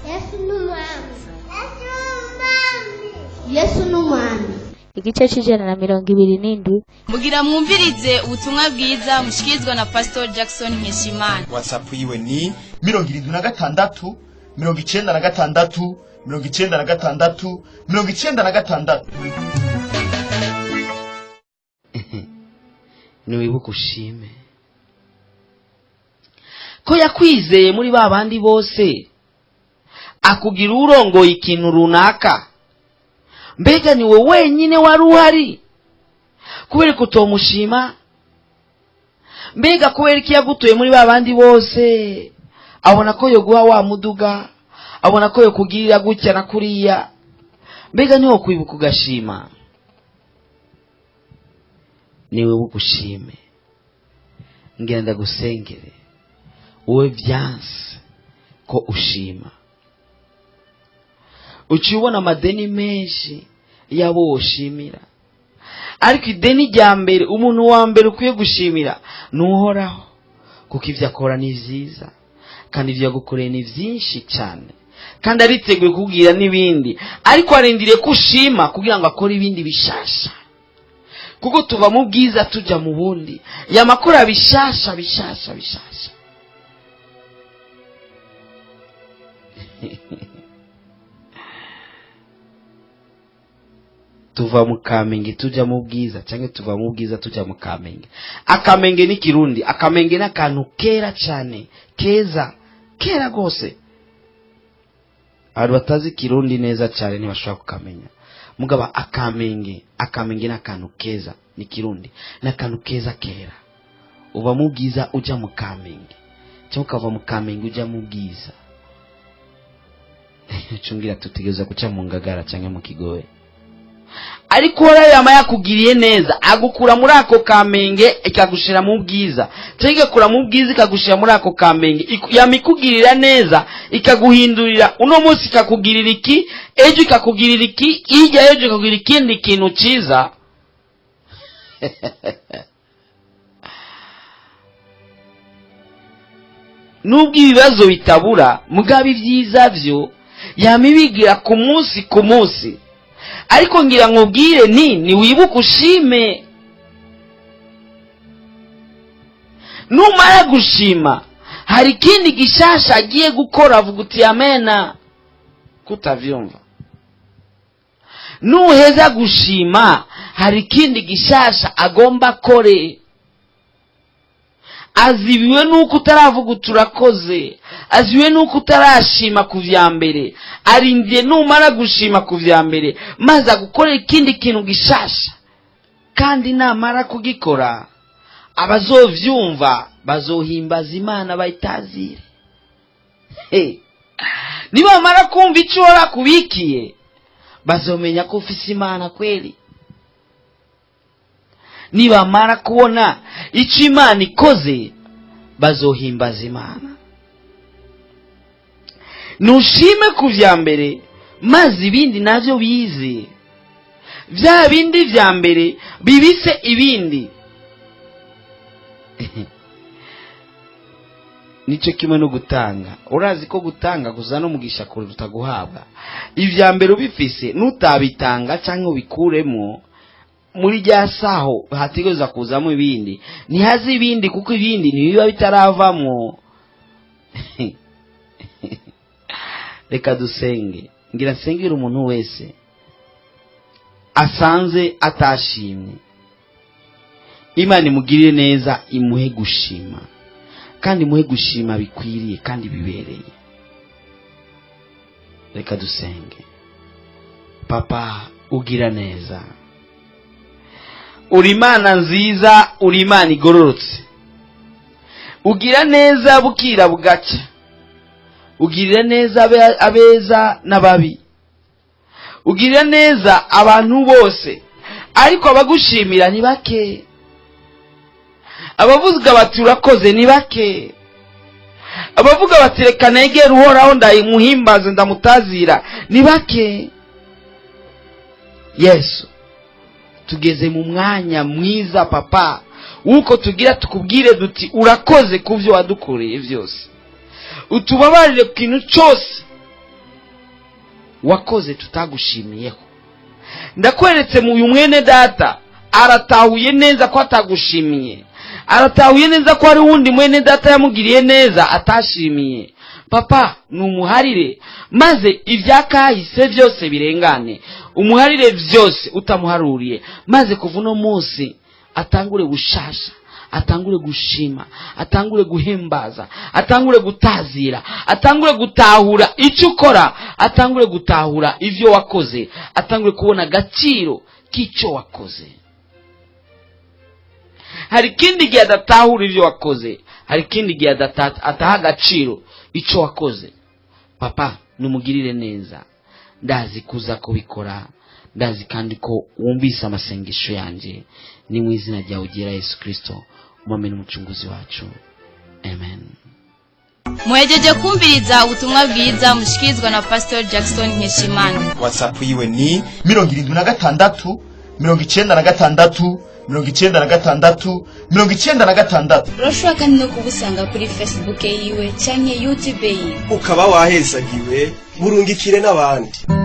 Yesu ni umwami. Yesu ni umwami. Igice c'127. Mugira mwumvirize ubutumwa bwiza mushikirizwa na Pastor Jackson Nkeshimana. WhatsApp yiwe ni 76 96 96 96. Niwibuke ushime ko yakwizeye muri ba bandi bose, akugira urongoye ikintu runaka. Mbega ni wowe wenyine wari uhari? Kubera ko utomushima? Mbega kubera ko yagutuye muri ba bandi bose, abona ko yoguha wa muduga, abona ko yokugirira gutya na kuriya? Mbega niwo kwibuka ugashima? Niwibuke ushime. Ngira ndagusengere wowe byanse ko ushima, uciye ubona amadeni menshi y'abo woshimira, ariko ideni rya mbere, umuntu wa mbere ukwiye gushimira ni Uhoraho, kuko ibyo akora ni byiza kandi ibyo yagukoreye ni byinshi cyane, kandi ariteguye kukubwira n'ibindi, ariko arindiriye ko ushima kugira ngo akore ibindi bishasha, kuko tuva mu bwiza tujya mu bundi. Yamakora bishasha bishasha bishasha. Tuva mu Kamenge tujya mu bwiza, cyangwa tuva mu bwiza tujya mu Kamenge. Akamenge ni Kirundi, akamenge ni akantu kera cyane, keza, kera rwose. Abantu batazi Kirundi neza cyane ntibashobora kukamenya. Mugaba akamenge, akamenge ni akantu keza, ni Kirundi, ni akantu keza kera. Uva mu bwiza ujya mu Kamenge, cyangwa ukava mu Kamenge ujya mu bwiza. Cungira tutegereza guca mu Ngagara cyangwa mu Kigobe. Ariko Uhoraho yama yakugiriye neza, agukura muri ako Kamenge ikagushira mu bwiza, cyangwa igakura mu bwiza ikagushira muri ako Kamenge. Yama ikugirira neza, ikaguhindurira uno munsi, ikakugirira iki, ejo ikakugirira iki, hirya ejo ikakugirira ikindi kintu cyiza. Nubwo ibibazo bitabura, mugabo ibyiza byo yama ibigira ku munsi ku munsi. Ariko ngira nkubwire nti niwibuke ushime. Numara gushima hari ikindi gishasha agiye gukora, avuga uti amena, kutavyumva. Nuheza gushima hari ikindi gishasha agomba akore. Azibiwe nuko utaravuga uti urakoze, azibiwe nuko utarashima ku vya mbere, arindiye numara gushima ku vya mbere maze agukorera ikindi kintu gishasha. Kandi namara kugikora abazovyumva bazohimbaza Imana bayitazire. Nibamara kumva ico Uhoraho akubikiye bazomenya ko ufise Imana kweli. Nibamara kubona icyo Imana ikoze bazohimbaza Imana. Nushime ku vya mbere maze ibindi navyo bize. Vya bindi vya mbere bibise ibindi. Nico kimwe no gutanga. Urazi ko gutanga kuzana umugisha kuruta guhabwa. Ivya mbere ubifise nutabitanga cyangwa ubikuremo muri rya saho hategerezwa kuzamo ibindi, ntihaze ibindi kuko ibindi ntibiba bitaravamo. Reka dusenge. Ngira nsengere umuntu wese asanze atashimye, Imana imugirire neza, imuhe gushima, kandi imuhe gushima bikwiriye kandi bibereye. Reka dusenge. Papa ugira neza, uri Imana nziza, uri Imana igororotse, ugira neza bukira bugacya, ugirira neza abeza n'ababi, ugirira neza abantu bose, ariko abagushimira ni bake, abavuga bati urakoze ni bake, abavuga bati reka negere Uhoraho ndamuhimbaze ndamutazira ni bake. Yesu, tugeze mu mwanya mwiza papa, wuko tugira tukubwire duti urakoze kuvyo wadukoreye vyose. Utubabarire ku kintu cyose wakoze tutagushimiyeho. Ndakweretse mu uyu mwene data aratahuye neza ko atagushimiye, aratahuye neza ko hari uwundi mwene data yamugiriye neza atashimiye. Papa, numuharire maze ibyakahise byose birengane, umuharire byose utamuharuriye, maze kuva uno munsi atangure gushasha, atangure gushima, atangure guhimbaza, atangure gutazira, atangure gutahura icyo ukora, atangure gutahura ibyo wakoze, atangure kubona agaciro k'icyo wakoze. Hari ikindi gihe adatahura ibyo wakoze, hari ikindi gihe ataha agaciro icyo wakoze. Papa, numugirire neza, ndazi kuza kubikora, ndazi kandi ko wumvise amasengesho yanjye. Ni mu izina ryawe ugera Yesu Kirisito, umwami n'umucunguzi wacu, amen. Muhejeje kumviriza ubutumwa bwiza mushikirizwa na Pastor Jackson Nkeshimana. WhatsApp yiwe ni 76 96 96 96. Urashobora kandi no kubusanga kuri Facebook yiwe canke YouTube yiwe. Ukaba wahezagiwe, burungikire n'abandi.